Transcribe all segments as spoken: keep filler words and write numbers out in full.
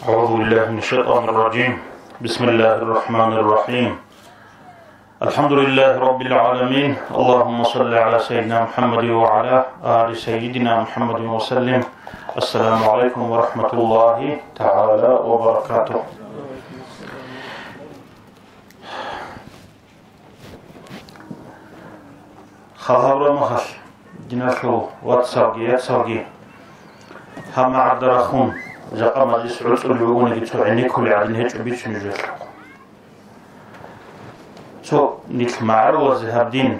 أعوذ بالله من الشيطان الرجيم. بسم الله الرحمن الرحيم. الحمد لله رب العالمين. اللهم صل على سيدنا محمد وعلى آل سيدنا محمد وسلم. السلام عليكم ورحمة الله تعالى وبركاته. Хал гьабураб мехалъ, диналъул вацалги, яцалги, гьаб магӀарда рахун, жакъа мажлис гӀуцӀулев вугониги, цо гӀенеккулел гӀадин гьечӀо бицунеб жоялъухъ. Цо нилъ магӀарулазе гьаб дин,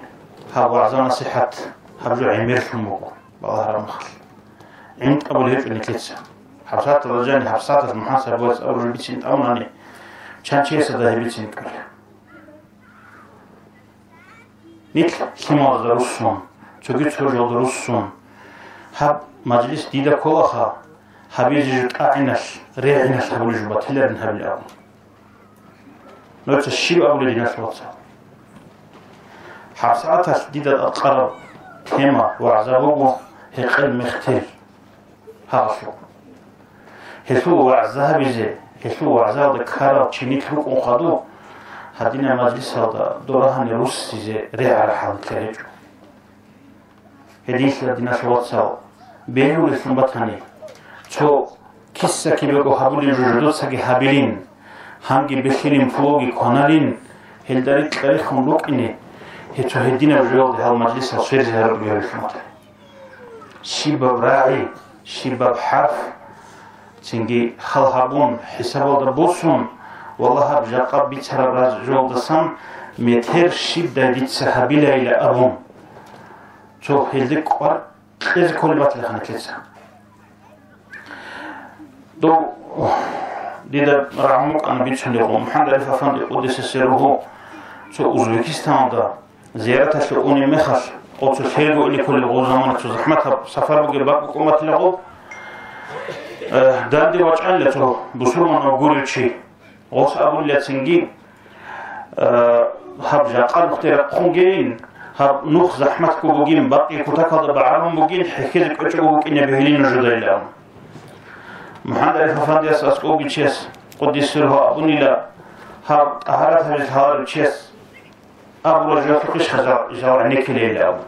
гьаб вагӀза-насихӀат гьаб жо гӀемерлъун буго, балагьараб мехалъ. ГӀинтӀабулеб гьечӀо нилъеца. ХӀабсаталда жани, хӀабсаталъ МухӀамад Сабугьац абураб жо бицин тӀамунани, чан чиясда гьеб бицин кӀолеб. Нилъ лъималазда руссун, цоги цо жоялда руссун, гьаб мажлис дида кколаха, гьабизе жо тӀагӀиналъ, регӀиналъ гьабулеб жо батиларин гьабилеб абун. Нужеца щиб абулеб, диналъул вацал? ГьабсагӀаталъ дида тӀадкъараб тема, вагӀза буго, гьекъел-мехтел. Гьалъул. Гьелъул вагӀза гьабизе, гьелъул вагӀзаялда ккарал чи нилъ рукӀун хадуб, гьадинаб мажлисалда дора гьанир руссизе регӀараб хӀал нилъер гьечӀо. Гьединлъидал, диналъул вацал, бегьулеллъун батани, цо киса-кибего гьабулеб жо жидецаги гьабилин, гьанги бихьилин, пулоги кваналин, гьелда рикь-рехун рукӀине, гьеб цо гьединаб жоялде гьал мажлисал сверзе гьарулеб гьабилеллъун батани. Щибаб рагӀи, щибаб хӀарф, цинги хал гьабун, хӀисабалда босун, валлагь, гьаб жакъа бицараб жоялдасан метер щибдай дица гьабилайила абун, цо гьелде кӀвар кьезе кколеб батилаха нилъеца. Дов дида рагӀун букӀана бицунеб, МухӀаммад Ариф афанди, къуддиса сирругьу, цо Узбекистаналда зияраталъе унеб мехалъ, гъоцо лъелго ине кколеб, гъо замана цо захӀматаб сапар бугеб бакӀ букӀун батила гъоб. Э, данде вачӀанила цо бусурманав гурев чи. Гъос абулила цинги, э, гьаб жакъа нухде рахъунгейин, гьаб нух захӀматго бугин, бакъи кутакалда багӀарун бугин, хӀехьезе кӀвечӀого букӀине бегьилин нужедайилан. МухӀаммад Ариф афандияс аскӀовги чияс, къуддиса сирругьу, абунила, гьаб тӀагьарат гьабизе лъаларев чияс абула жо лъухъищха жал, жал гӀенеккелейилан абун.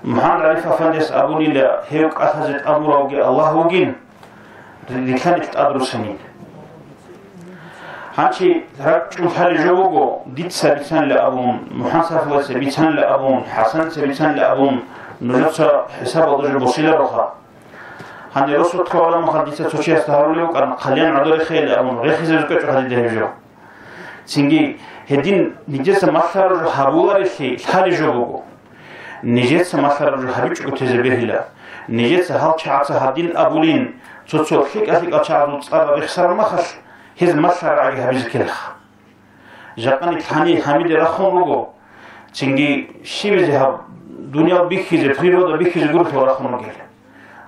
МухӀаммад Ариф афандияс абунила, гьев кӀалъазе тӀамуравги Аллагь вугин, рилълъанилъ тӀадрусанин. Гьанчи ракӀчӀун лъалеб жо буго, дица бицанила абун, МухӀаммад Сафиевица бицанила абун, ХӀасаница бицанила абун, нужеца хӀисабалда жо босилароха. Гьанир росулъ ккола мехалъ дица цо чиясда гьарулев вукӀана, хъалиян гӀодор рехейилан абун, рехизе кӀвечӀо гьадида гьеб жо. Цинги, гьедин нижеца малъараб жо гьабуларелъи лъалеб жо буго. Нижеца малъараб жо гьабичӀого тезе бегьила. Нижеца гьал чагӀаца гьадин абулин, цо-цо лъикӀа-лъикӀал чагӀазул цӀар рехсараб мехалъ, гьез малъараб гӀаги гьабизе ккелаха. Жакъа нилъ гьанир гьамиде рахун руго, цинги щибизе гьаб дуниял бихьизе, природа бихьизе гурелъул рахун ругел.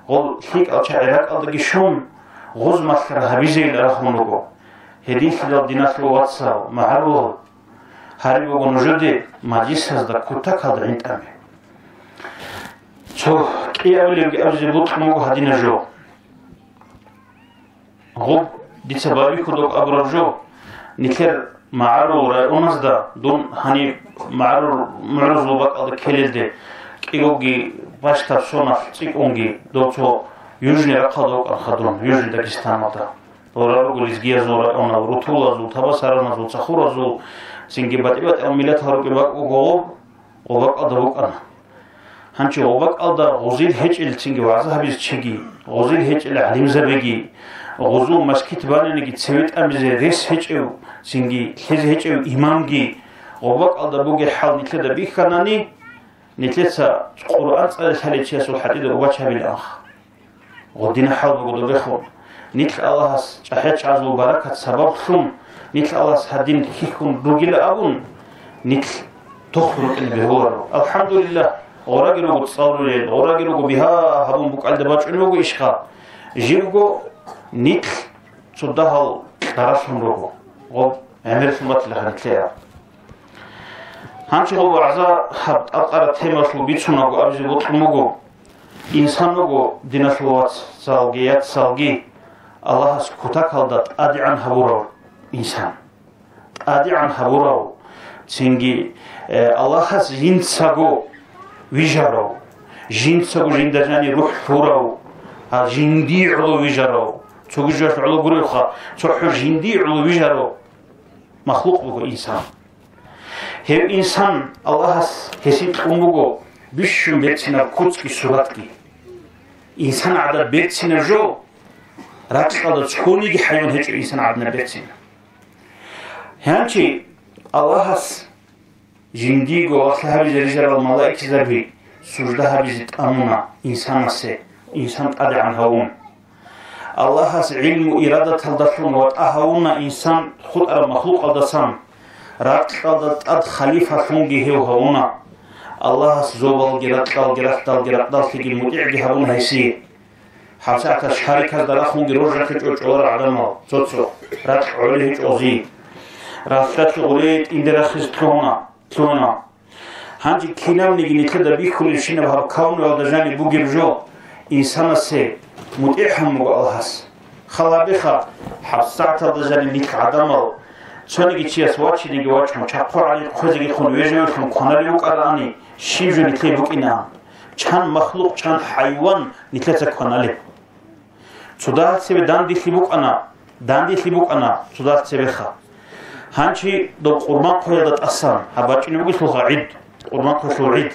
Гъол лъикӀал чагӀи ракӀалдаги щун, гъоз малъараб гьабизейилан рахун руго. Гьединлъидал, диналъул вацал, магӀарулал, гьариб буго нужеде мажлисазда кутакалда гӀинтӀаме. Цо кӀиабилебги абизе бокьун буго гьадинаб жо. Гъоб дица Бабихьудов абураб жо, нилъер магӀарул районазда, дун гьаниб магӀарул мугӀрузул бакӀалда ккелелде кӀиговги бащдаб соналъ цӀикӀкӀунги, дов цо Южный рахъалда вукӀанха дун, Южный Дагестаналда. Дора руго лезгиязул районал, рутулазул, табасараназул, цахуразул, цинги батӀи-батӀиял миллатал рукӀин бакӀ буго гъоб, гъоб бакӀалда вукӀана. Гьанчи гъоб бакӀалда гъозил гьечӀел цинги вагӀза гьабизе чиги, гъозил гьечӀел гӀалимзабиги, гъозул мажгит бананиги цеве тӀамизе рес гьечӀев цинги лъезе гьечӀев имамги, гъоб бакӀалда бугеб хӀал нилъеда бихьанани, нилъеца Къуръан цӀализе лъалев чиясул хӀатӀида убачабиланха. Гъодина хӀал буго добехун. Нилъ Аллагьас чӀахӀи-чӀагӀазул баракат сабаблъун, нилъ Аллагьас гьадин хьихьун ругила абун, нилъ тохун рукӀине бегьуларо. АлхӀамдулиллагь, гъораги руго цӀалулел, гъораги руго бигьа гьабун букӀалда бачӀун буго ишха. Живго нилъ цо дагьал кьаралъун руго. Гъоб гӀемерлъун батила гьанилъея. Гьанчи гъоб вагӀза гьаб тӀадкъараб темалъул бицунаго абизе бокьун буго. Инсан вуго, диналъул вацалги яцалги, Аллагьас кутакалда тӀадегӀан гьабурав инсан. ТӀадегӀан гьабурав, цинги, э, Аллагьас жинцаго вижарав, жинцаго жинда жани рухӀ лъурав, а жиндие гӀоло вижарав, цоги жоялъ гӀоло гуревха, цохӀо жиндие гӀоло вижарав махлукъ буго инсан. Гьев инсан Аллагьас гьесин кьун буго бищун берцинаб куцги суратги. Инсан гӀадаб берцинаб жо, ракьалда цониги хӀайван гьечӀо инсан гӀадинаб берцинаб. Гьанчи Аллагьас жиндиего вахлъи гьабизе рижарал малаикзаби сужда гьабизе тӀамуна инсанасе, инсан тӀадегӀан гьавун. Аллагьас гӀилму ирадаталдалъун ватӀа гьавуна инсан хутӀараб махлукъалдасан, ракьалда тӀад халифалъунги гьев гьавуна. Аллагьас зобалги, ракьалги, рахьдалги, ракьдаллъиги мутӀигӀги гьабуна гьесие. ГьабсагӀаталъ шариказда рахунги роржахъе чӀо-, чӀоларал гӀадамал, цо-цо, ракь гӀоле гьечӀози. Ралъдалъ гъулей тӀинде рахизе лъугьуна, лъугьуна. Гьанже кинабниги нилъеда бихьулебщинаб гьаб кавмуялда жаниб бугеб жо, инсанасе мутӀигӀ гьабун буго Аллагьас. Халабиха, гьабсагӀаталда жаниб нилъ гӀадамал, цониги чияс вачиниги вачун, чахъу гӀадин хъвезеги хъун вежавилъун кваналев вукӀараани, щиб жо нилъее букӀина. Чан махлукъ, чан хӀайван нилъеца кваналеб. Цо дагьал цебе данделъи букӀана, данделъи букӀана цо дагьал цебеха. Гьанчи доб къурбан хъвеялда тӀасан, гьаб бачӀунеб бугелъулха гӀид, къурбан хъвелъул гӀид.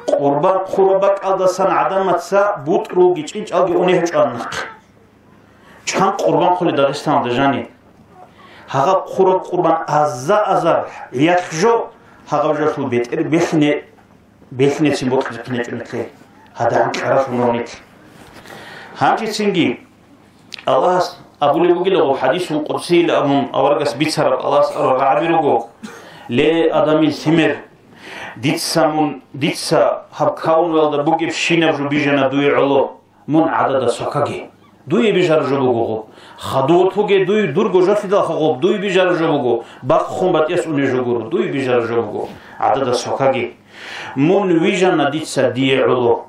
Къурбан хъураб бакӀалдасан гӀадамаца бутӀрулги чӀинчӀалги унегьучӀан нахъе. Чан къурбан хъулеб Дагъистаналда жаниб? Гьагъаб хъураб къурбан аза-азар гӀиялъ жо, гьагъаб жолъул бетӀер белъине Белъинецин бокьизехъинечӀо нилъее, гьадагӀан кьаралъун рон нилъ. Гьанжецинги Аллагьас абулеб бугила гъоб хӀадисул къудсийилан абун, аварагас бицараб Аллагьас абураб рагӀаби руго: «Ле, Адамил лъимер, дица мун, дица гьаб кавмуялда бугебщинаб жо бижана дуе гӀоло». Мун гӀадада сокаги. Дуе бижараб жо буго гъоб. Хадув вуге дуй, дурго жолъидалха гъоб дуе бижараб жо буго, бахъун батӀияс унеб жо гуро, дуе бижараб жо буго гӀадада сокаги. Мун вижана дица дие гӀоло.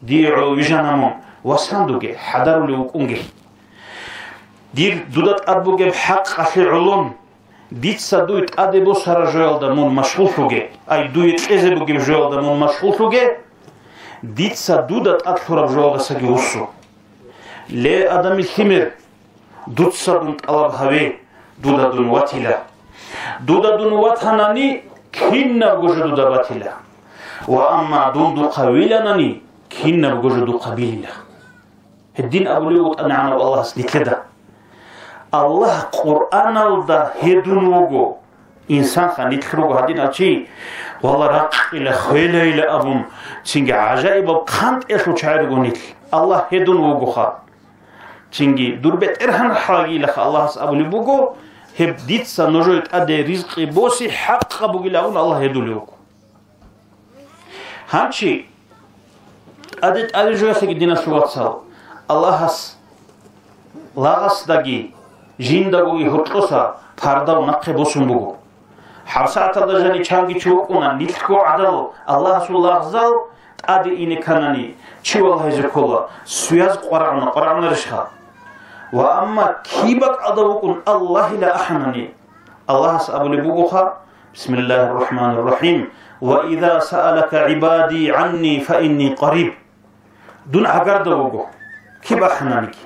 Дие гӀоло вижана мун, васандуге, хӀадарулев вукӀунге. Дир дуда тӀад бугеб хӀакъалъе гӀолон, Дица дуй тӀаде босараб жоялда мун машгъуллъуге, ай, дуе кьезе бугеб жоялда мун машгъуллъуге, дица дуда тӀад лъураб жоялдасаги вуссу. Ле, Адамил лъимер, дуца дун тӀалаб гьаве, дуда дун ватила. Дуда дун ватанани, кинабго жо дуда батила. Ва амма дун духъа виланани, кинабго жо духъа билила. Гьедин абулев вутӀанигӀанав Аллагьас нилъеда. Аллагь Къуръаналда гьедун вуго, инсанха нилъ руго гьадинал чи, валла, ракъила, хвелайила абун, цинги гӀажаибаб хъантӀиялъул чагӀи руго нилъ. Аллагь гьедун вугоха. Цинги дур БетӀергьан рахӀалагиилаха Аллагьас абулеб буго, гьеб дица нужее тӀаде ризкъи боси хӀакъаб бугилан абун Аллагь гьедулев вуго. Гьанчи тӀаде-тӀаде жоялъеги, диналъул вацал, Аллагьас лагъасдаги жиндагоги гьоркьоса пардав нахъе босун буго. ХӀабсагӀаталда жаниб чанги чи вукӀуна, нилъго гӀадал Аллагьасул лагъзал тӀаде ине кканани, чи валагьизе ккола, суяз къварагӀуна, къварагӀунарищха? Ва амма киб бакӀалда вукӀун Аллагьила ахӀанани, Аллагьас абулеб бугоха: «Бисмиллагьир рахӀманир рахӀим. Ва иза саалака гӀибади гӀанни фа инни къариб». Дун гӀагарда вуго, киб ахӀананиги.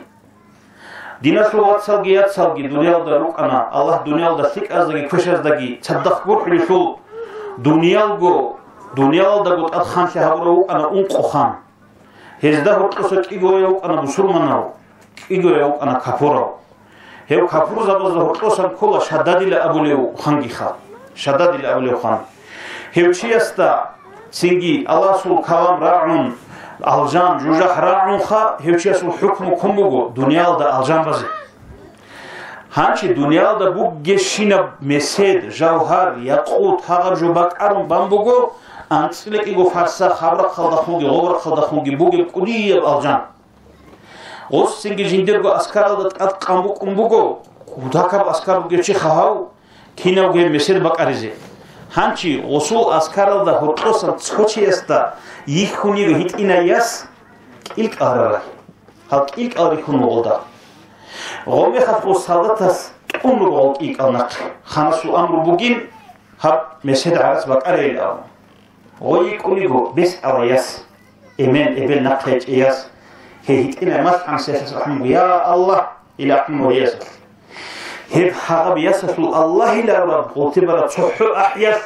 Диналъул вацалги яцалги дуниялда рукӀана, Аллагь дуниялда лъикӀаздаги квешаздаги цадахъ гурхӀулелъул, дуниялго, дуниялалдаго тӀад ханлъи гьабурав вукӀана ункъо хан. Гьезда гьоркьоса кӀигояв вукӀана бусурманав, кӀигояв вукӀана капурав. Гьев капурзабазда гьоркьосан ккола шададила абулев хангиха. Шададила абулев хан. Гьев чиясда цинги Аллагьасул калам рагӀун, алжан, жужахӀ рагӀунха, гьев чиясул хӀукму ккун буго дуниялда алжан базе. Гьанчи дуниялда бугебщинаб месед, жавгьар, якъут, гьагъаб жо бакӀарун бан буго, анцӀила кӀиго фарсах гьаб рахъалдахунги гъоб рахъалдахунги бугеб кӀудияб алжан. Гъосинги жиндирго аскаралда тӀад къан букӀун буго, кутакаб аскар бугев чи хагьав, кинавго гьеб месед бакӀаризе. Гьанчи гъосул аскаралда гьоркьосан цо чиясда йихьунив гьитӀинай яс кӀилкӀал рарай. Гьал кӀилкӀал рихьун вугъулда. Гъомехалъ гъо солдатас тӀун руго гъо кӀикӀал нахъе. Ханасул амру бугин, гьаб месед гӀарац бакӀарейилан абун. Гъой йикӀулего бес аваяс, эмен, эбел нахъе чӀеяс, гьей гьитӀинай малъ гӀамсиялъас ахӀун буго: «Я Аллагь!» — ила ахӀун буго гьесалъ. Гьеб гьагъаб ясалъул Аллагьиларураб гъултибараб цохӀо ахӀиялъ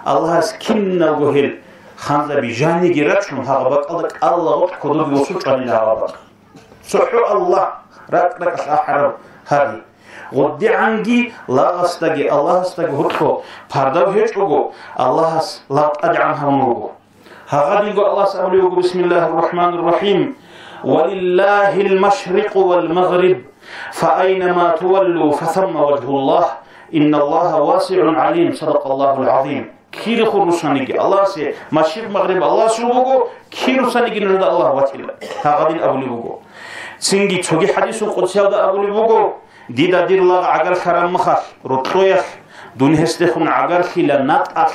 Аллагьас киналго гьел ханзаби жаниги рачун, гьагъаб бакӀалда кӀалла гъоркь кодоги восул чӀванила гьагъаб бакӀ. ЦохӀо Аллагь, ракӀ-ракӀалъ ахӀараб гьари. ГъоддигӀанги лагъасдаги Аллагьасдаги гьоркьо пардав гьечӀого, Аллагьас лагъ тӀадегӀан гьавун вуго. Гьагъадинго Аллагьас абулев вуго: «Бисмиллагьир рахӀманир рахӀим. Валиллагьил машрикъу вал магъриб. Фаайнама туваллу, фасамма важгьуллагь. Инналлагьа васигӀун гӀалим». Садакъаллагьул гӀазим. Кире хурусаниги Аллагьасе, машрикъ-магъриб Аллагьасул буго, кирусаниги нужеда Аллагь ватила. Гьагъадин абулеб буго. Цинги цоги хӀадисул къудсиялда абулеб буго: «Дида дир лагъ гӀагарлъараб махалъ, рокьоялъ, дун гьесдехун гӀагарлъила натӀалъ.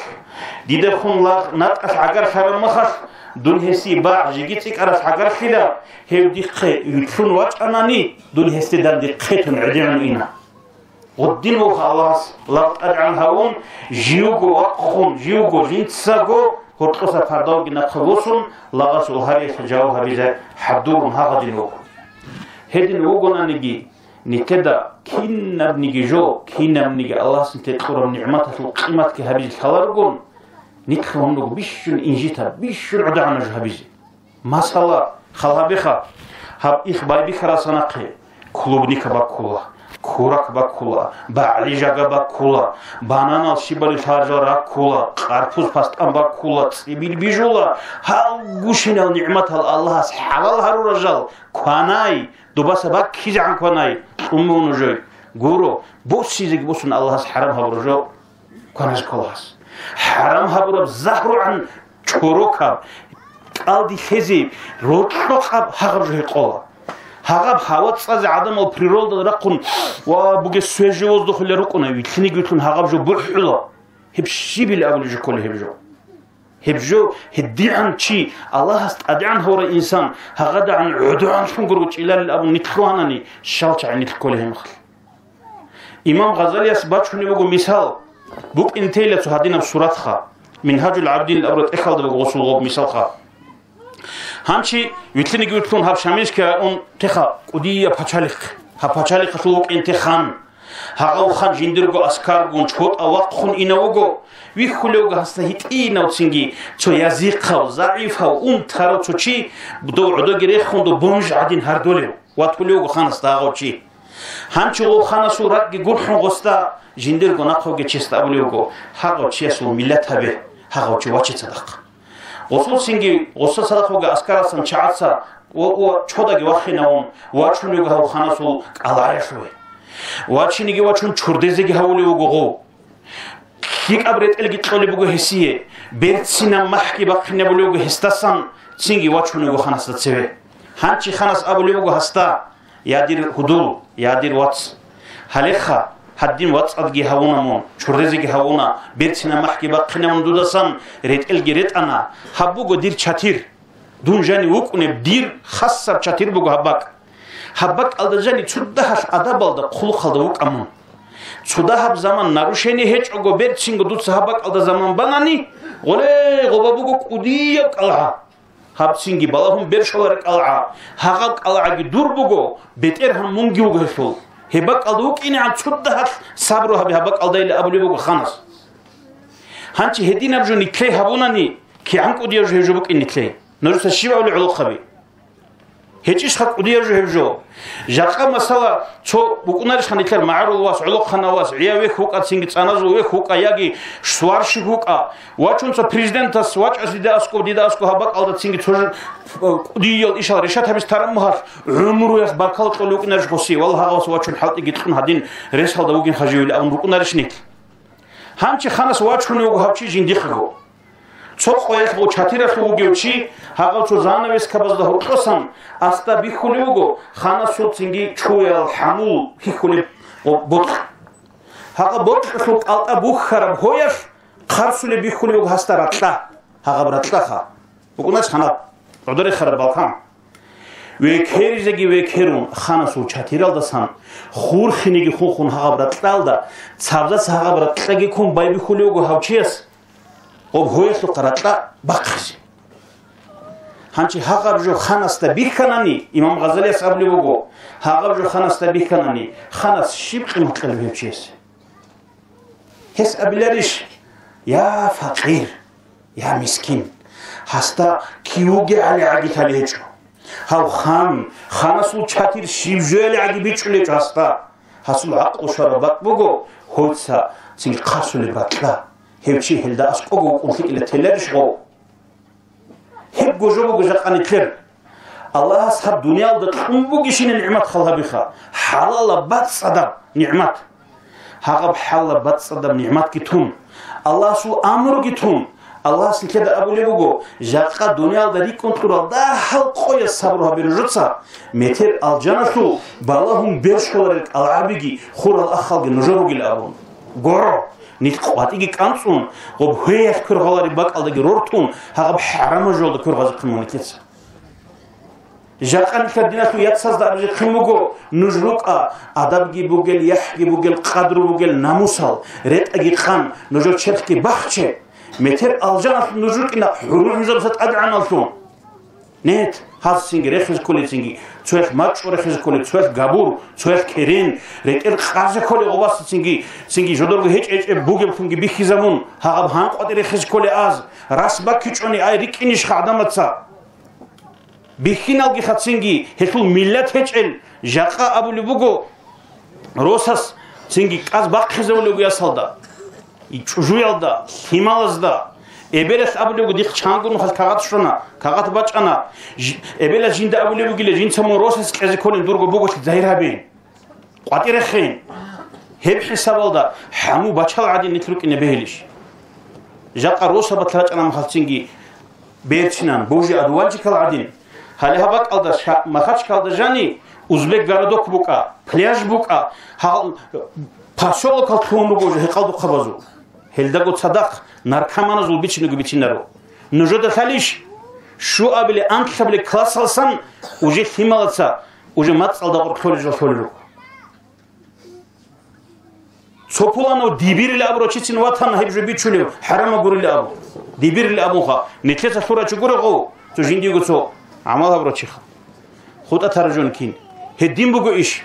Дидехун лагъ натӀалъ гӀагарлъараб махалъ, дун гьесие багӀ жеги цӀикӀкӀаралъ гӀагарлъила, гьев дихъе вилълъун вачӀанани, дун гьесде данде хъетун гӀедегӀун ина». Гъудин вуха Аллагьас лагъ тӀадегӀан гьавун, живго вахъун, живго жинцаго гьоркьоса пардавги нахъа восун, лагъасул гьариялъе жаваб гьабизе хӀадурун гьагъадин вуго. Гьедин вугонаниги, нилъеда кинабниги жо, кинабниги Аллагьас нилъее кьураб нигӀматалъул къиматги гьабизе лъаларогун, нилъ гьунруго бищун инжита, бищун гӀодагӀана жо гьабизе. Масала, хал гьабеха, гьаб их байбихьараса нахъе клубника баккула, курак баккула, багӀли жага баккула, бананал щибали лъаржал раккула, къарпуз пастӀан баккула, цӀибил бижула, гьал гущинал нигӀматал Аллагьас хӀалал гьарурал жал кванай, дубаса баккизегӀан кванай, кьуммун нужой. Гуро, боссизеги босун Аллагьас хӀарам гьабурал жо. Кваназ ккола гьас. ХӀарам гьабураб загьругӀан чорокаб, кӀалдилъезе рокьокъаб гьагъаб жо гьекъола. Гьагъаб гьава цӀазе гӀадамал природада рахъун ва бугес свежий воздухилан рукӀуна, вилълъиниги вилълъун гьагъаб жо бухӀула. Гьеб щибил абулеб жо ккола гьеб жо? Гьеб жо гьедигӀан чи, Аллагьас тӀадегӀан гьавурав инсан, гьагъадагӀан гӀодогӀанлъун гурого чӀилалил абун нилъ лъугьанани, щал чагӀи нилъ ккола гьеб мехалъ. Имам Гъазалияс бачунеб буго мисал, букӀин тейила цо гьадинаб суратха, Мингьажул ГӀабдин абураб тӀехьалда буго гъосул гъоб мисалха. Гьанчи вилълъиниги вилълъун гьаб Шамилскияе ун теха кӀудияб пачалихъ, гьаб пачалихъалъул вукӀин те хан. Гьагъав хан жиндирго аскаргун чӀотӀа вахъун инав вуго, вихьулев вуго гьасда гьитӀинав цинги цо язихъав, загӀипав, унтарав цо чи, дов гӀодоги рехун, дов бомж гӀадин гьардолев, ватулев вуго ханасда гьагъав чи. Гьанчо гъов ханасул ракӀги гурхӀун гъосда, жиндирго нахъавги чесда абулев вуго: «Гьагъав чиясул миллат гьабе, гьагъав чи ваче цадахъ». Гъосул цинги гъосда цадахъ вуго аскарасан чагӀаца ва, ва чодаги вахинавун, вачунев вуго гьав ханасул кӀалгӀаялъуве. Вачиниги вачун чурдезеги гьавулев вуго гъов. ЛъикӀаб ретӀелги кьолеб буго гьесие, берцинаб махӀги бахъинабулев вуго гьесдасан, цинги вачунев вуго ханасда цеве. Гьанчи ханас абулев вуго гьасда: «Я дир гьудул, я дир вац! Гьалеха, гьадин вацӀцӀадги гьавуна мун, чурдезеги гьавуна, берцинаб махӀги бахъинавун дудасан ретӀелги ретӀана. Гьаб буго дир чатир. Дун жанив вукӀунеб дир хасаб чатир буго гьаб бакӀ. Гьаб бакӀалда жанив цо дагьалъ адабалда, хъулухъалда вукӀа мун. Цо дагьаб заман нарушение гьечӀого, берцинго дуца гьаб бакӀалда заман банани, гъоле, гъоба буго кӀудияб кӀалгӀа. Гьаб цинги балагьун бер щолареб кӀалгӀа. Гьагъаб кӀалгӀаги дур буго, бетӀергьан мунги вуго гьелъул. Гьеб бакӀалда вукӀинегӀан цо дагьалъ сабру гьабе гьаб бакӀалдайилан абулеб буго ханас». Гьанчи гьединаб жо нилъее гьабунани, кигӀан кӀудияб жо гьеб жо букӀин нилъее? Нужеца щиб абулеб, гӀолохъаби? ГьечӀищха кӀудияб жо гьеб жо? Жакъа, масала, цо букӀунарищха нилъер магӀарул вас, гӀолохъанав вас, гӀияв вехь вукӀа, цинги цӀаназул вехь вукӀа, яги сварщик вукӀа. Вачун цо президентас вачӀас дида аскӀоб, дида аскӀоб гьаб бакӀалда цинги цо жо, кӀудиял ишал решат гьабиз тараб мухьалъ, гӀумруялъ баркал кьолев вукӀинарищ гъоси, валлагь, гьавас вачун хӀалтӀиги кьун гьадин ресалда вугин хаживили абун букӀунарищ нилъ? Гьанчи ханас вачунев вуго гьав чи жиндихъего. Цо къоялъ гъо чатиралъув вугев чи, гьагъав цо занавескабазда гьоркьосан асда бихьулев вуго, ханасул цинги чуял хӀамул хьихьулеб гъо-, бокьа. Гьагъа бокьалъул кӀалтӀа бухьараб гьоялъ хъарсулеб бихьулев вуго гьасда ракьа, гьагъаб ракьаха. БукӀунаш ханаб, гӀодорехараб балкан. Векеризеги векерун, ханасул чатиралдасан хурхинеги хунхун гьагъаб ракьалда, цабзаца гьагъаб ракьаги ккун байбихьулев вуго гьав чияс, гъоб гьоялъухъа ракьа бахъизе. Гьанчи гьагъаб жо ханасда бихьанани, имам Гъазалияс абулеб буго, гьагъаб жо ханасда бихьанани, ханас щиб къимат кьелеб гьев чиясе? Гьес абиларищ: «Я факъир, я мискин, гьасда кив вугевали гӀагилъали гьечӀо. Гьав хан, ханасул чатир щиб жояли гӀаги бичӀчӀулеб гьечӀо гьасда. Гьасул гӀакълу щвараб бакӀ буго, гьоца цинги хъасулеб ракьа. Гьев чи гьелда аскӀого вукӀун лъикӀила теларищ гъов?» Гьебго жо буго жакъа нилъер. Аллагьас гьаб дуниялда кьун бугищинаб нигӀмат хал гьабиха, хӀалалаб бацӀцӀадаб нигӀмат. Гьагъаб хӀалалаб бацӀцӀадаб нигӀматги тун, Аллагьасул амруги тун, Аллагьас нилъеда абулеб буго: «Жакъа дуниялда рикӀкӀун кьурал дагьал къояс сабру гьабе нужеца, метер алжаналъул балагьун бер щоларел кӀалгӀабиги хурал ахалги нужер ругел», – абун. Гуро, нилъ къватӀиги кӀанцӀун, гъоб гьеялъ квер гъалареб бакӀалдаги рортун, гьагъаб хӀарамаб жоялда квер гъазухъин мун нилъеца. Жакъа нилъер диналъул яцазда абизехъин буго: нуж рукӀа, адабги бугел, яхӀги бугел, къадру бугел, намусал, ретӀаги къан, нужер черхги бахче, метер алжаналъ нуж рукӀина хӀурму гӀузабса тӀадегӀаналъун. Нет, гьаз цинги рехизе кколей цинги, цоялъ мачӀу рехизе кколей, цоялъ габур, цоялъ керен, рекӀел къазе кколей гъобаса цинги, цинги жодорго гьечӀ-гьечӀеб бугеблъунги бихьизабун, гьагъаб гьанкъватӀи рехизе кколей аз, рас баккичӀони ай рикӀкӀинищха гӀадамаца? Бихьиналгиха цинги гьелъул миллат гьечӀел, жакъа абулеб буго, росас цинги кӀаз бахъизавулев ясалда, чӀужуялда, лъималазда. Эбелалъ абулев вуго: «Дихъ чанго нухалъ кагъат щвана, кагъат бачӀана». Ж-, эбелалъ жинда абулеб бугила: «Жинца мун росас кьезе кколин дурго буголъи загьир гьабе, къватӀи рехейин». Гьеб хӀисабалда хӀаму бачал гӀадин нилъ рукӀине бегьилищ? Жакъа росабалъ рачӀараб махалъ цинги берцинан, божи одуванчикал гӀадин. Гьале гьаб бакӀалда ша-, Махачкалда жани узбек городок букӀа, пляж букӀа, гьал-, посёлокал лъугьун руго уже гьекъалдухъабазул. Гьелдаго цадахъ наркоманазул бицинего бицинаро. Нужеда лъалищ? Щуабилеб, анлъабилеб классалсан уже лъималаца уже мацӀалда гъоркьолел жо лъолел руго. Цо пуланав дибирилан абурав чицин ватана гьеб жо бичулев, хӀарамаб гурилан абун. Дибирилан абунха, нилъеца лъурав чи гурев гъов, цо жиндиего цо гӀамал гьабурав чиха. ХутӀа таржун кин. Гьедин буго иш.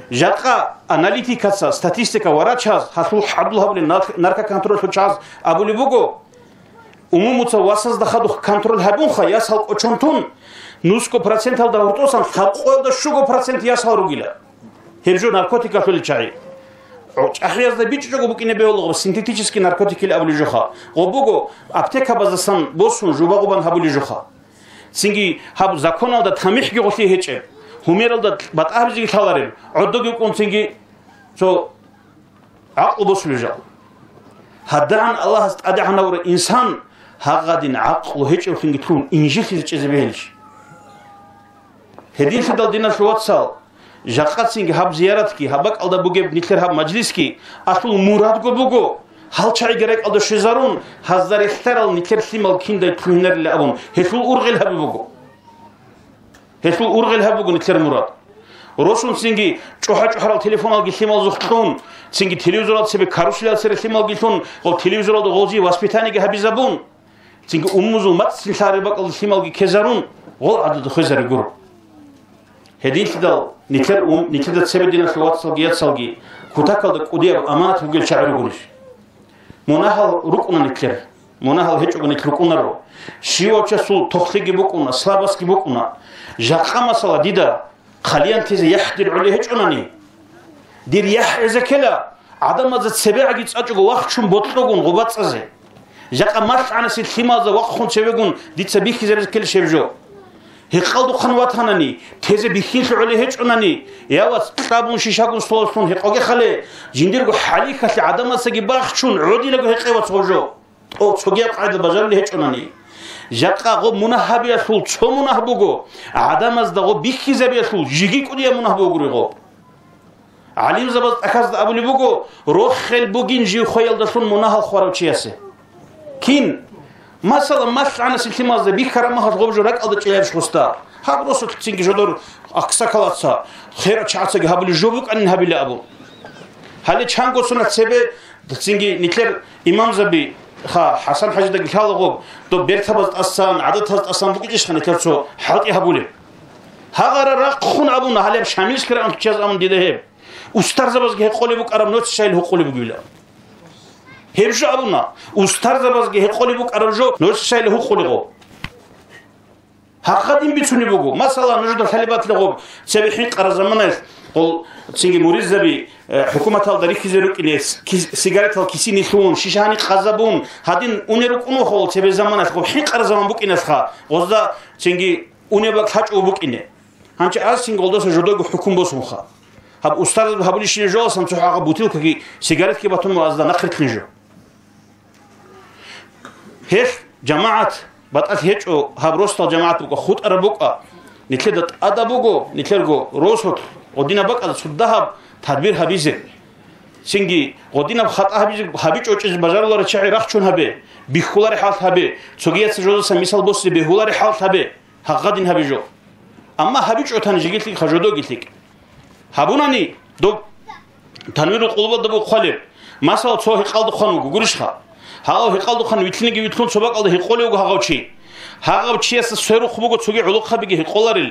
Жакъа аналитикаца, статистика варачаз, гьалъул хӀадур гьабулел нарк-, наркоконтрольлъул чаз абулеб буго, умумуца васазда хадуб контроль гьабунха, ясал кӀочон тун, нусго проценталда гьоркьосан лъабкъоялда щуго процент ясал ругила. Гьеб жо наркотикалъулел чагӀи. ЧӀахӀиязда бичӀчӀого букӀине бегьула гъоб синтетический наркотикил абулеб жоха. Гъоб буго аптекабаздасан босун жуба-гъубан гьабулеб жоха. Цинги гьаб законалда тамихӀги гъолъи гьечӀеб, гьумералда батӀа гьабизеги лъалареб, гӀодоги вукӀун цинги цо гӀакълу босулеб жал. ГьадагӀан Аллагьас тӀадегӀанавурав инсан гьагъадин гӀакълу гьечӀевлъунги лъун инжитлъизе чӀезе бегьилищ? Гьединлъидал, диналъул вацал, жакъацинги гьаб зияратги, гьаб бакӀалда бугеб нилъер гьаб мажлисги, асул мурадго буго, гьал чагӀиги ракӀалда щвезарун, гьазда релълъарал нилъер лъимал киндай лъугьинарилан абун, гьелъул ургъел гьабиб буго. Гьелъул ургъел гьаб буго нилъер мурад. Росун цинги чӀухӀа-чӀухӀарал телефоналги лъималазухъ кьун, цинги телевизорал цебе каруселал цере лъималги лъун, гъол телевизоралда гъолжи воспитаниеги гьабизабун, цинги умумузул мацӀцӀин лъараб бакӀалда лъималги ккезарун, гъол гӀадада хвезари гуро. Гьединлъидал нилъер ум, нилъеда цебе, диналъул вацалги яцалги, кутакалда кӀудияб аманат бугел чагӀи ругонищ? Мунагьал рукӀуна нилъер. Мунагьал гьечӀого нилъ рукӀунаро. Щивав часул тохлъиги букӀуна, слабостги букӀуна. Жакъа масала, дида хъалиянтизе яхӀ дир гӀолей гьечӀонани, дир яхӀ гӀезе ккела, гӀадамазда цебегӀаги цӀачӀого вахчун бокьогун гъубацӀазе. Жакъа малъгӀанасе лъималазда вахъун цевегун дица бихьизаризе ккелищ гьеб жо? Гьекъалдухъан ватанани, тезе бихьинлъи гӀолей гьечӀонани, я вац, кьабун шишагун столалъун гьекъоге хале, жиндирго хӀалихьалъе гӀадамацаги бахчун гӀодинаго гьекъе, вац, гъов жо. ТӀо цогияб къагӀида бажарулел гьечӀонани. Жакъа гъоб мунагь гьабиялъул цо мунагь буго, гӀадамазда гъоб бихьизабиялъул жиги кӀудияб мунагь бугури гъоб. ГӀалимзабаз тӀахьазда абулеб буго, рохел бугин жив хвеялдалъун мунагьал хварав чиясе. Кин? Масала, малъгӀанасе лъималазда бихьараб махалъ гъоб жо ракӀалда чӀеларищ гъосда? Гьаб росулъ цинги жодор аксакалаца, хер чагӀацаги гьабулеб жо букӀанин гьабила абун. Гьале чанго сунат цебе цинги нилъер имамзаби, ха, ХӀасан-хӀажидаги лъалаго, доб бертабаз тӀасан, гӀадатаз тӀасан букӀичӀищха нилъер цо хӀалтӀи гьабулеб? Гьагъара рахъун абуна, гьалеб Шамилскер анлъ чияз абун дида гьеб. Устарзабазги гьекъолеб букӀараб, нуц шайил гьукъулеб бугила. Гьеб жо абуна, устарзабазги гьекъолеб букӀараб жо, нуц шайил гьукъулего. Гьагъадин бицунеб буго. Масала, нужеда лъалеб батила гъоб, цебе хӀинкъара заманаялъ гъол цинги муризаби, э, хӀукуматалда рихьизе рукӀине, с-, ки-, сигаретал кисини лъугьун, шишани къазабун, гьадин унел рукӀун вахъал цебе заманаялъ гъоб хӀинкъара заман букӀиналъха, гъозда цинги унеб бакӀ лъачӀого букӀине. Гьанчи аз цинги гъолдаса жодого хӀукму босунха. Гьаб устарзаб гьабулищинаб жоялъан цохӀо гьагъаб бутилкаги сигаретги батун ва азда нахъ рилълъин жо. Гьелъ, жамагӀат, батӀалъ гьечӀо, гьаб росдал жамагӀат букӀа, хутӀараб букӀа, нилъеда тӀадаб буго, нилъерго росулъ гъодинаб бакӀалда цо дагьаб тадбир гьабизе. Цинги гъодинаб хатӀа гьабизе, гьабичӀо чӀезе бажаруларел чагӀи рахчун гьабе, бихьулареб хӀалалъ гьабе, цогияца жодасан мисал босизе бегьулареб хӀалалъ гьабе, гьагъадин гьабе жо. Амма гьабичӀо тани жеги лъикӀ, ха жодоги лъикӀ. Гьабунани, доб танвирул къулубалда буго хъвалеб. Масала, цо гьекъалдухъан вуго, гурищха? Гьагъав гьекъалдухъан вилълъинеги вилълъун цо бакӀалда гьекъолев вуго гьагъав чи. Гьагъав чиясда сверухъ буго цоги гӀолохъабиги гьекъоларел.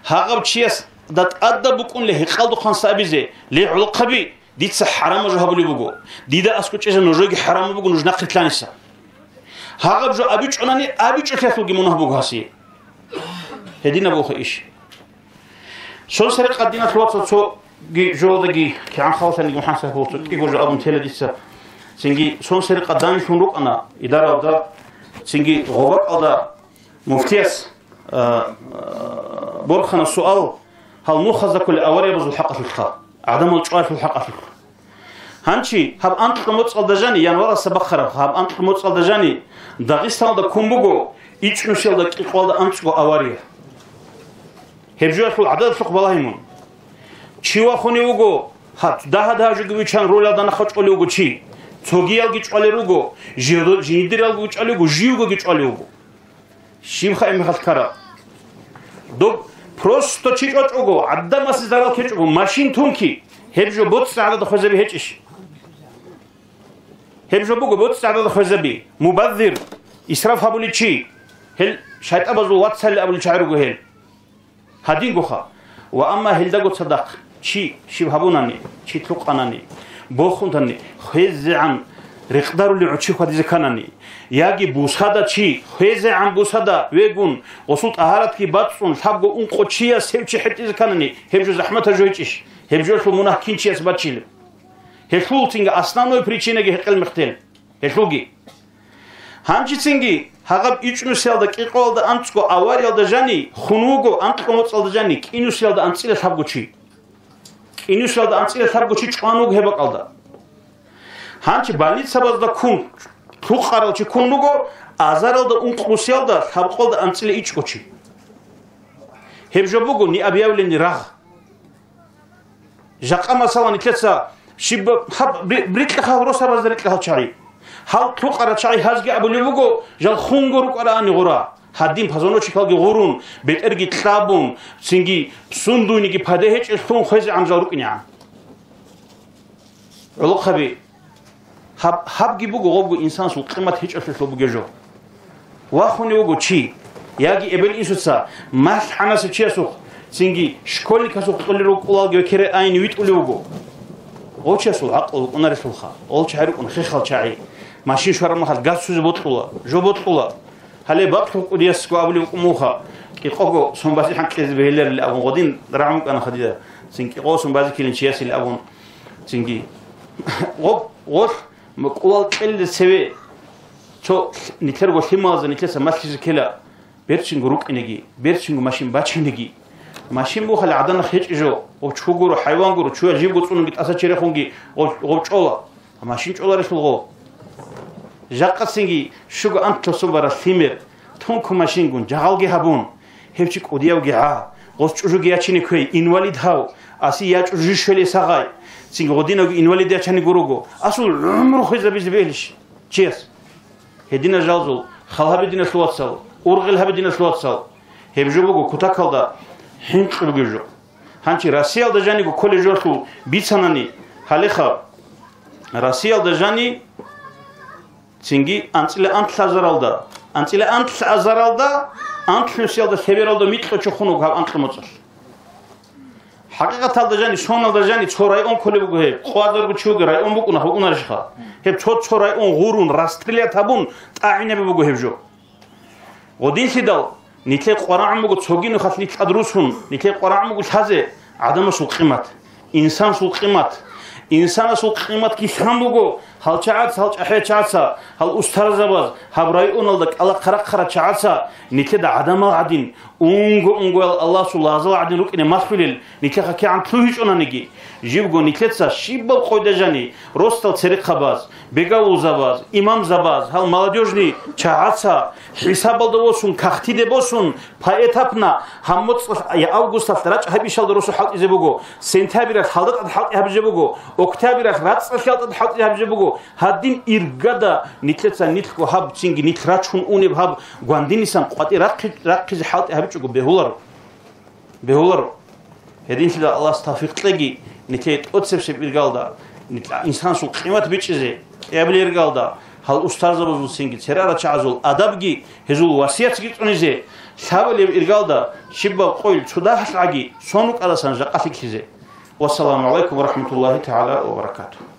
Гьагъав чиясда тӀадаб букӀунли гьекъалдухъан сабизе, ле, гӀолохъаби, дица хӀарамаб жо гьабулеб буго. Дида аскӀов чӀезе нужееги хӀарамаб буго нуж нахъ рилълъаниса. Гьагъаб жо абичӀунани, абичӀолъиялъулги мунагь буго гьасие. Гьединаб буго иш. Сон сери къадиналъ вацал цоги жоладаги кигӀан халатаниги МухӀаммад Сахабов цо кӀиго жо абун тела дица. Цинги сон сери къаданлъун рукӀана идаралда, цинги гъобакӀалда муфтияс, а, а, борхана суал, гьал нух хазаккулел авариябазул хӀакъалъулъха, гӀадамал чӀвалъул хӀакъалъулъ. Гьанчи гьаб анкьго моцӀалда жани, январалъа бахъараб гьаб анкьго моцӀалда жани, Дагъистаналда ккун буго ичӀнусиялда кӀикъоялда анцӀго авария. Гьеб жоялъул гӀададалъухъ балагье мун. Чи вахунев вуго, гьаб дагьа-дагьа жоги виччан ролалда нахъа чӀвалев вуго чи. Цогиялги чӀвалел руго, жидо-, жидералги чӀвалев вуго, живгоги чӀвалев вуго. Щибха гьеб мехалъ ккараб? Доб просто чи чӀвачӀого, гӀадамасе зарал ккечӀого, машин тунки, гьеб жо боцӀи гӀадада хвезаби гьечӀищ? Гьеб жо буго боцӀи гӀадада хвезаби, мубаззир, исраф гьабулев чи, гьел шайтӀабазул вацалли абулел чагӀи руго гьел. Гьадингоха. Ва амма гьелдаго цадахъ чи щиб гьабунани, чи лъукъанани, бохунтани, хвезегӀан рекъдарулев гӀучи хьвадизе кканани, яги бусада чи, хвезегӀан бусада вегун, гъосул тӀагьаратги бацӀцӀун, лъабго ункъо чияс гьев чи хӀетӀизе кканани, гьеб жо захӀматаб жо гьечӀищ? Гьеб жоялъул мунагь кин чияс бачилеб? Гьелъул цинги основной причинаги гьекъел мехтел. Гьелъулги. Гьанжицинги гьагъаб ичӀнусиялда кӀикъоялда анцӀго авариялда жани хун вуго, анкьго моцӀалда жани кӀинусиялда анцӀила лъабго чи. КӀинусиялда анцӀила лъабго чи чӀван вуго гьеб бакӀалда. Гьанчи больницабазда ккун, лъукъарал чи ккун руго азаралда ункънусиялда лъабкъоялда анцӀила ичӀго чи. Гьеб жо буго необъявленный рагъ. Жакъа, масала, нилъеца щиб-, гьаб, ри-, рикьа гьал росабазда рикьа гьал чагӀи. Гьал лъукъара чагӀи гьазги абулеб буго, жал хунго рукӀараани гъура. Гьадин позвоночникалги гъурун, бетӀерги кьабун, цинги сундуйниги паде гьечӀелъун хвезегӀан жал рукӀинегӀан. ГӀолохъаби, гьаб-, гьабги буго гъобго инсанасул къимат гьечӀолъулъ бугеб жо. Вахунев вуго чи, яги эбел-инсуца, малъ-гӀанасев чиясухъ, цинги школьникасухъ кьолел рукӀулалги ва кере айин витӀулев вуго. Гъов чиясул гӀакълу вукӀунарелъулха, гъол чагӀи рукӀун хехал чагӀи, машин щвараб мехалъ газ цузе бокьула, жо бокьула. Гьале бакълъун кӀудиясго абулев вукӀун муха, кӀикъого сон базе хӀанкьизе бегьиларили абун, гъодин рагӀун кӀана хадида, цин кӀикъого сон базе килин чиясили абун, цинги. Гъоб, гъолъ, м-, кӀулал кьелде цеве, цо нилъерго лъималазда нилъеца малъизе ккела, берцинго рукӀинеги, берцинго машин бачинеги. Машин бухали гӀаданах гьечӀи жо, гъов чу гуро, хӀайван гуро, чуя жибго цӀунунги тӀаса черехунги гъов, гъов чӀола. Машин чӀоларелъул гъо. Жакъасинги щуго антлъасул барал лъимер, тунку машингун, жагъалги гьабун, гьев чи кӀудиявги гӀа, гъос чӀужуги ячине кквей, инвалид гьав, аси я чӀужу щвелей сагъай, цинги гъодинавги инвалид ячани гуруго, асул гӀумру хвезабизе бегьлищ чияс? Гьедина жалзул, хал гьабе диналъул вацал, ургъел гьабе диналъул вацал. Гьеб жо буго кутакалда хӀинкъи бугеб жо. Гьанчи Россиялда жаниго кколеб жолъул бицанани, гьалеха, Россиялда жани цинги анцӀила анлъазаралда, анцӀила анлъазаралда, анлънусиялда лъебералда микьго чохун вуго гьаб анкьго моцӀалъ. ХӀакъикъаталда жани, соналда жани цо район кколеб буго гьеб, къвазарго чи вугев район букӀуна, букӀунарищха? Гьеб цо-цо район гъурун, расстрелять гьабун, тӀагӀинабе буго гьеб жо. Гъодинлъидал нилъее къварагӀун буго цоги нухалъ нилъ тӀад русун, нилъее къварагӀун буго лъазе гӀадамасул къимат, инсанасул къимат. Инсанасул къиматги лъан буго, гьал чагӀаца, гьал чӀахӀиячагӀаца, гьал устарзабаз, гьаб районалда кӀалахъа-рахъарал чагӀаца нилъеда гӀадамал гӀадин, унго-унгоял Аллагьасул лагъзал гӀадин рукӀине малъулел, нилъеха кигӀан лъугьичӀонаниги, жибго нилъеца щибаб къойда жани, росдал церехъабаз, бегавулзабаз, имамзабаз, гьал молодёжный чагӀаца, хӀисабалда восун, кагътиде босун, поэтапно, гьаб моцӀалъ я августалъ рачӀ гьаб ишалда росу хӀалтӀизе буго, сентябралъ гьалда тӀад хӀалтӀи гьабизе буго, октябралъ рацӀцӀалъ гьалтӀад хӀалтӀи гьабизе буго, гьадин иргада нилъеца нилъго гьаб цинги нилъ рачун унеб гьаб гвандинисан къватӀи рахъи-, рахъизе хӀалтӀи гьабичӀого бегьуларо. Бегьуларо. Гьединлъидал Аллагьас тавфикъ кьеги, нилъее тӀоцебсеб иргалда, нилъ-, инсансул къимат бичӀчӀизе, кӀиабилеб иргалда, гьал устарзабазулцинги церарал чагӀазул адабги, гьезул васиятги цӀунизе, лъабабилеб иргалда, щибаб къойил цо дагьалъ гӀаги, сон рукӀарасан жакъа лъикӀлъизе. Вассаламу гӀалайкум ва рахӀматуллагьи тагӀала ва баракатугьу.